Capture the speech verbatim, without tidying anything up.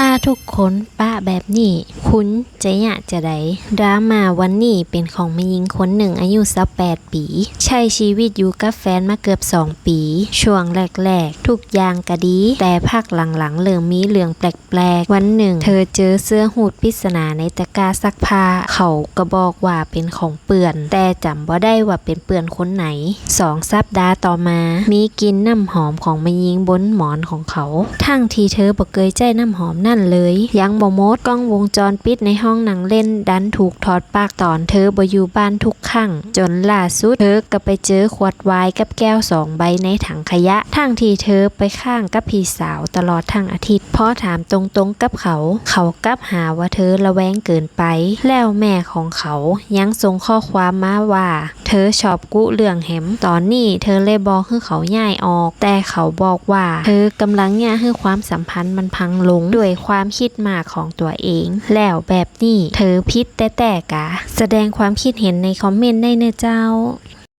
ถ้าทุกคนปะแบบนี้ คุณจะเยียะจาใด ดราม่าวันนี้เป๋นของแม่ญิงคนนึ่งอายุซาวแปดปี๋ ใจ๊จีวิตอยู่กับแฟนมาเกือบสองปี๋ ช่วงแรกๆ ทุกอย่างก็ดี แต่พักหลังๆ เริ่มมีเรื่องแปลกๆ วันนึ่งเธอเจอเสื้อฮูดปริศนาในตะกร้าซักผ้า เขาก็บอกว่าเป๋นของเปื้อน แต่จ๋ำบ่ได้ว่าเป๋นเปื้อนคนไหน สองสัปดาห์ต่อมา มีกลิ่นน้ำหอมของแม่ญิงบนหมอนของเขา ทั้งตี้เธอบ่เกยใจ๊น้ำหอมนั้นเลย ยังบ่หมด กล้องวงจรปิดในห้องนั่งเล่นดันถูกถอดปลั๊กต๋อนเธอบ่อยู่บ้านทุกครั้ง จ๋นล่าสุดเธอก็ไปเจอขวดไวน์กับแก้วสองใบในถังขยะ ทั้งตี้เธอไปค้างกับปี้สาวตลอดทั้งอาทิตย์ พอถามตรงๆ กับเขา เขากลับหาว่าเธอระแวงเกินไป แล้วแม่ของเขายังส่งข้อความมาว่า เธอชอบกุเรื่องแหม ต๋อนนี้เธอเลยบอกหื้อเขาย้ายออก แต่เขาบอกว่าเธอก่ำลังเยียะหื้อความสัมพันธ์มันพังลง ด้วยความกึ๊ดมากของตั๋วเอง แล้วแบบนี้เธอผิดแต๊ๆ กา แสดงความกึ๊ดเห็นในคอมเมนต์ได้เน่อเจ้า